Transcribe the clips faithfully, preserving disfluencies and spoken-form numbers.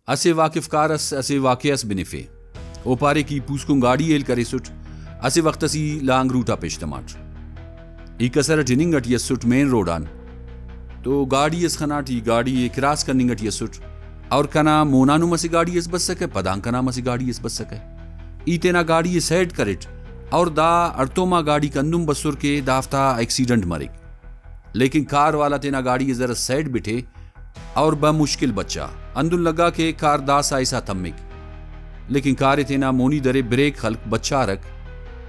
اسہ واقف کار اس اسہ واقعہ اس بنفے۔ او پارے کہ ای پوسکن گاڑی ہیل کریسٹ، اسہ وخت اس ای لانگ روٹ آ پیش تماٹ۔ ای کسر اٹ ہننگ اٹی اسٹ مین روڈ آن، تو گاڑی اس خناٹ، ای گاڑی ءِ کراس کننگ اٹی اسٹ، اور کنا مونانم اسہ گاڑی اس بسکہ، پدان کنا ہم اسہ گاڑی اس بسکہ۔ ای تینا گاڑی ءِ سائیڈ کریٹ، اور دا ہڑتوما گاڑیک ہندن بسر کہ دافتا ایکسیڈنٹ مریک۔ لیکن کار والا تینا گاڑی ءِ زرس سائیڈ بٹے اور بمشکل بچا۔ ہندن لگا کہ کار داسہ ایسا تمک۔ لیکن کار ءِ تینا مونی درے، بریک خلک، بچارک۔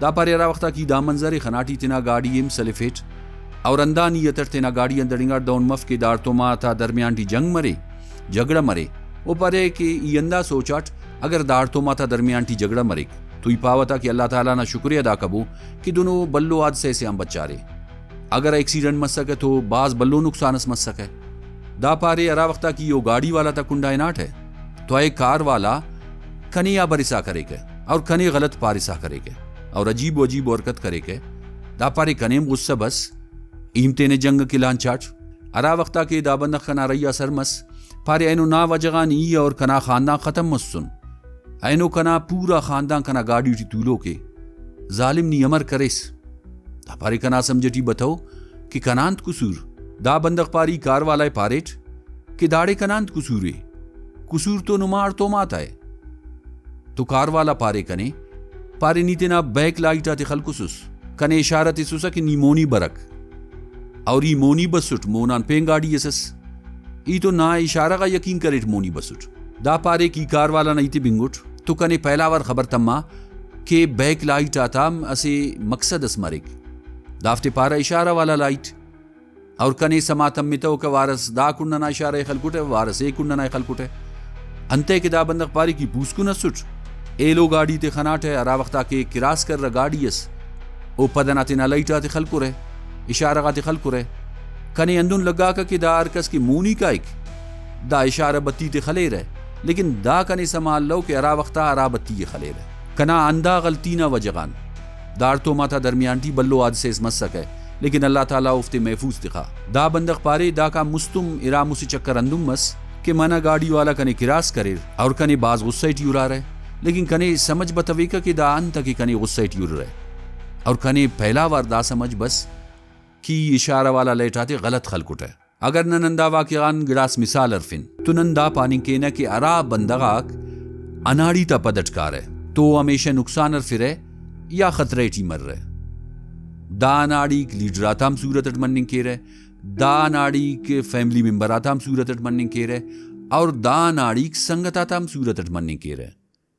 دا پارے ہرا وختا کہ ای دا منظر ءِ خناٹ، ای تینا گاڑی ءِ ہم سلفیٹ اور ہندا نیت اٹ تینا گاڑی آن دڑنگاٹ۔ دہن مف کہ داڑتوما تا درمیان ٹی جنگ مرے، جھگڑہ مرے۔ او پارے کہ ای ہندا سوچاٹ، اگر داڑتوما تا درمیان ٹی جھگڑہ مریک تو ای پاوہ تا کہ اللہ تعالیٰ نا شکر ءِ ادا کبو کہ دنو بھلو حادثہ سے آن بچارے۔ اگر ایکسیڈنٹ مسکہ تو بھاز بھلو نقصان اس مسکہ۔ دا پارے ہرا وختا کہ ای او گاڑی والا تا کنڈا ہناٹہ تو اے کار والا کنے آ برسا کریکہ اور کنے غلط پارسا کریکہ اور عجیب و عجیب و حرکت کریکہ۔ دا پارے کنے ہم غصہ بس، ایم تینے جنگ کہ لانچاٹ۔ ہرا وختا کہ دا بندغ کنا رہی آ سر مس، پارے اینو نا وجہ غان ای اور کنا خاندان ختم مسن۔ اینو کنا پورا خاندان کنا گاڑی ٹی تولوک ءِ۔ ظالم، نی امر کریس؟ دا پارے کنا سمجھ ٹی بتو کہ کنا انت قصور؟ دا بندغ پارے، ای کار والا ءِ پاریٹ کہ داڑے کنا انت قصور ءِ؟ قصور تو نما ہڑتوما تا ءِ۔ تو کار والا پارے کنے، پارے نی تینا بیک لائٹ آتے خلکسس، کنے اشارہ تسسہ کہ نی مونی برک۔ اور ای مونی بسٹ، مونان پین گاڑی اس ئس۔ ای تو نا اشارہ غا یقین کریٹ مونی بسٹ۔ دا پارے کہ ای کار والا نا ہیتے بنگٹ تو کنے پہلا وار خبر تما کہ بیک لائٹ آتا ہم اسہ مقصد اس مریک۔ دافتے پارہ اشارہ والا لائٹ۔ اور کنے سما تمتو کہ وارس دا کنڈ ئنا اشارہ ءِ خلکٹہ، وارس اے کنڈ ئنا ءِ خلکٹہ۔ انتئے کہ دا بندغ پارے کہ ای پوسکن اسٹ، ایلو گاڑی تے خناٹہ، ہرا وختا کہ کراس کرہ گاڑی اس، او پد ئنا تینا لائٹ آتے خلکرہ، اشارہ غاتے خلکرہ۔ کنے ہندن لگاکہ کہ دا ہر کس کہ مونی کائک، دا اشارہ بتی تے خلیرہ، لیکن دا کنے سما الو کہ ہرا وختا ہرا بتی ءِ خلیرہ۔ کنا ہندا غلطی نا وجہ غان داڑتوما تا درمیان ٹی بھلو حادثہ اس مسکہ، لیکن اللہ تعالیٰ اوفتے محفوظ تخا۔ دا بندغ پارے، داکان مستم ارا مسہ چکر ہندن مس کہ منہ گاڑی والا کنے کراس کریر اور کنے بھاز غصہ ٹی ہرارہ، لیکن کنے سمجھ بتویکہ کہ دا انت کہ کنے غصہ ٹی ہررہ، اور کنے پہلا وار دا سمجھ بس کہ ای اشارہ والا لائٹ آتے غلط خلکٹہ۔ اگر نن ہندا واقعہ غان گڑاس مثال ہرفن تو نن دا پاننگ کینہ کہ ہرا بندغ آک اناڑی تا پد اٹ کارہ تو او ہمیشہ نقصان ہرفرہ یا خطرہ ٹی مرہ۔ دا اناڑیک لیڈر آتا ہم صورت اٹ مننگ کیرہ، دا اناڑیک فیملی ممبر آتا ہم صورت اٹ مننگ کیرہ، اور دا اناڑیک سنگت آتا ہم صورت اٹ مننگ کیرہ۔